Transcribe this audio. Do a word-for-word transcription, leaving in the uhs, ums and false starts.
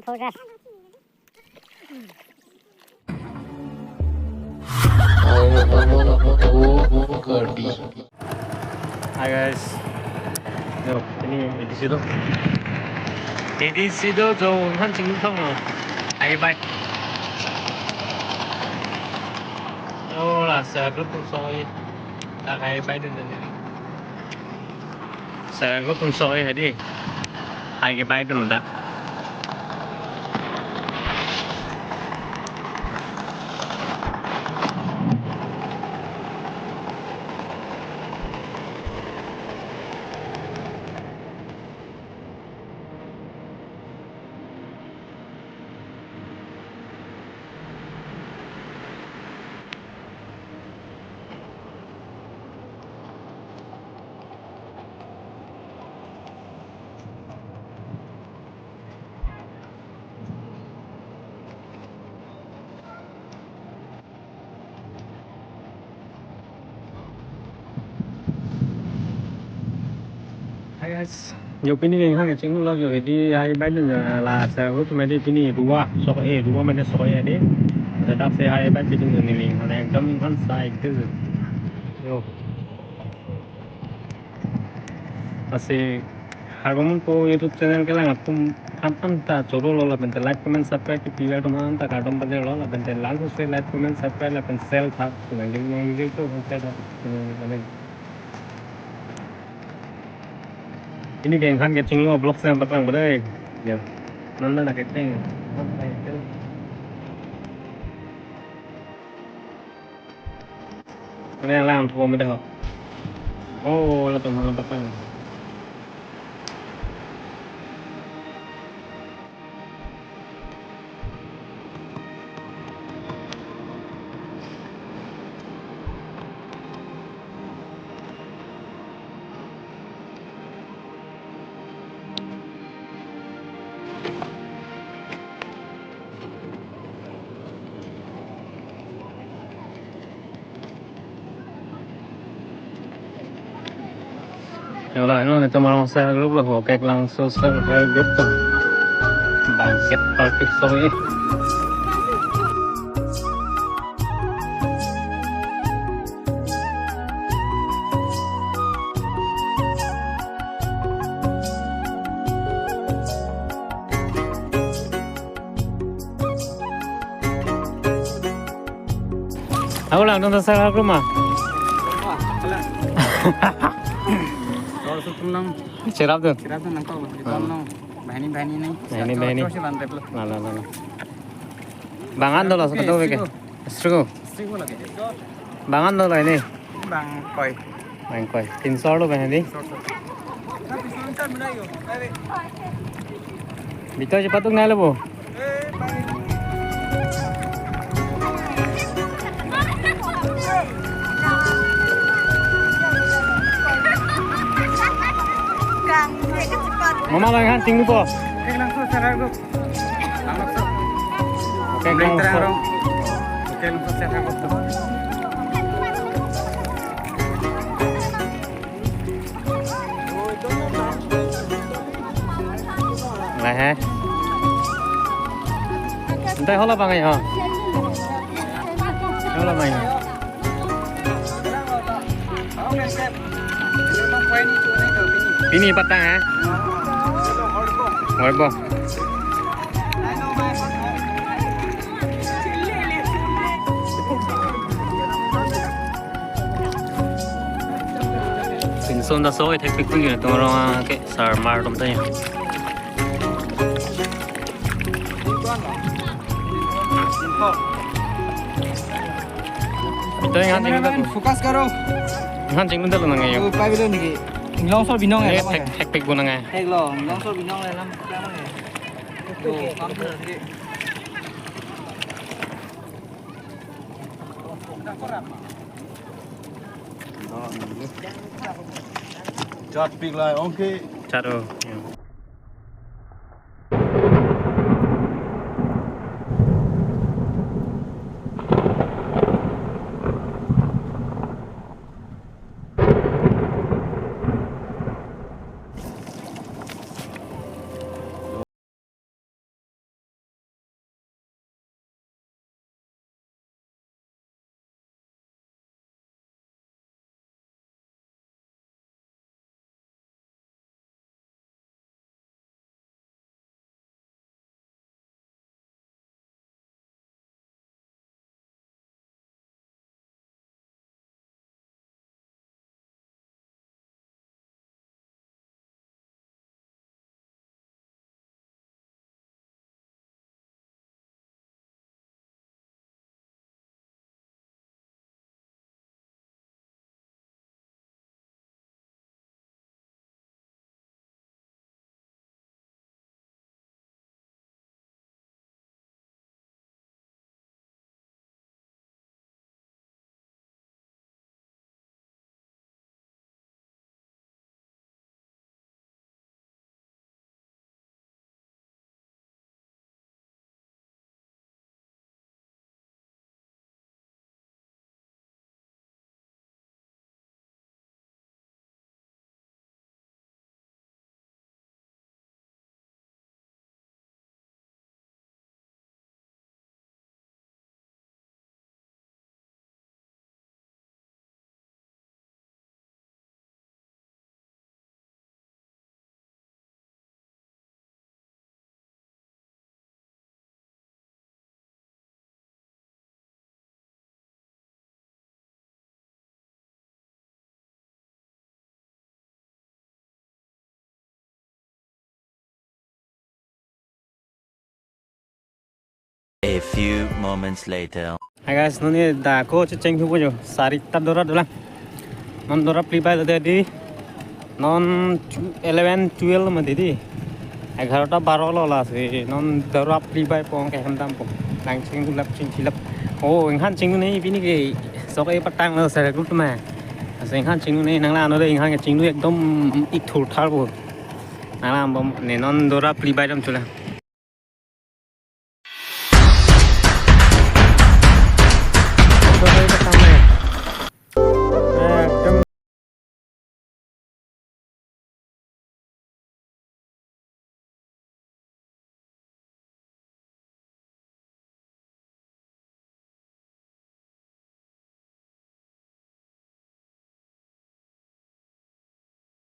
Focus. Ayo, kamu, kamu, kamu, kamu, Karbi. Hi guys. Yo, ini A D C do. A D C do, jo, han chingthong lo. Ayo, bye. Oh, la, sa, group tu soi. Tak, ayo, bye, dun, dun, dun. Sa, group tu soi, hadi. Ayo, bye, dun, dun. Hi guys, yo pini ke hang chinglo yo di hai bai dun la sa hu tu mede pini dua sok e dua mede sok e di. Tetap se hai bai pini ni ling hana ekdom han sa ek tu. Yo. Lasi Harbamon po YouTube channel kelang atum an an ta choro lo lapen te like comment subscribe ke pilar atum an ta kardom pajar lo lapen te lang se like comment subscribe lapen share thak nang jing nang jing tu han ta da. Ini ke han ke chinglo vlog se patang pada. Ya. Nanda na ke teng. Ini yang lang tuh, oh, lapan malam petang. Yo la, non ito marong sa group lo, ho, Keklangso sa group to. Bangket party soi. Ako lang, nung sa sa group ma? Tor su tum lang. Cherap tu. Cherap tu nang kau. Di tom nang. Bahini bahini ni. Bahini bahini. Tor si lantai pula. Lala lala. Bangan dolo sa tu ke. Stru. Stru lagi. Bangan dolo ini. Bang koi. Bang koi. Tin sor lo bang ini. Bito cepat tu nai lo bo. Mama lang han ting po. Oke, langsung saya lagu. Oke, langsung. Oke, langsung saya lagu. Lahai. Entah hola bang ya. Hola bang ya. Pini patang ya. Horbo. Pinson ta soi thekpik pik atum arong ke sarmar atum ta ya. Ito yang anjing Cameraman, itu. Focus karo. Yang anjing itu lo nang ayo. Oh, pai bilo niki. Inglong sol binong ya. Ini thek thekpik bu nang ayo. Thek lo, inglong sol binong le lam. Tuh, kamu bener niki. Chat pik lai, oke. Chat, oh, ya. Few moments later. Hi guys, non ne dak ako checheng thupo jo. Sarita dora dolang. Non dora phli bai lo dei. Non tw-, eleven, twelve mati dei. Egarota baro lo lasi. Non dora phli bai pong ke hem dampo. Nang chingdulap chingchilap. Oh, inghan chingdun ne pini ke. Sok e patang lo sar group ma. Lasi inghan chingdun ne nang la ano dei inghan ke chingdun ekdom ik thur thar po. Nang la bom ne non dora phli bai dam chula.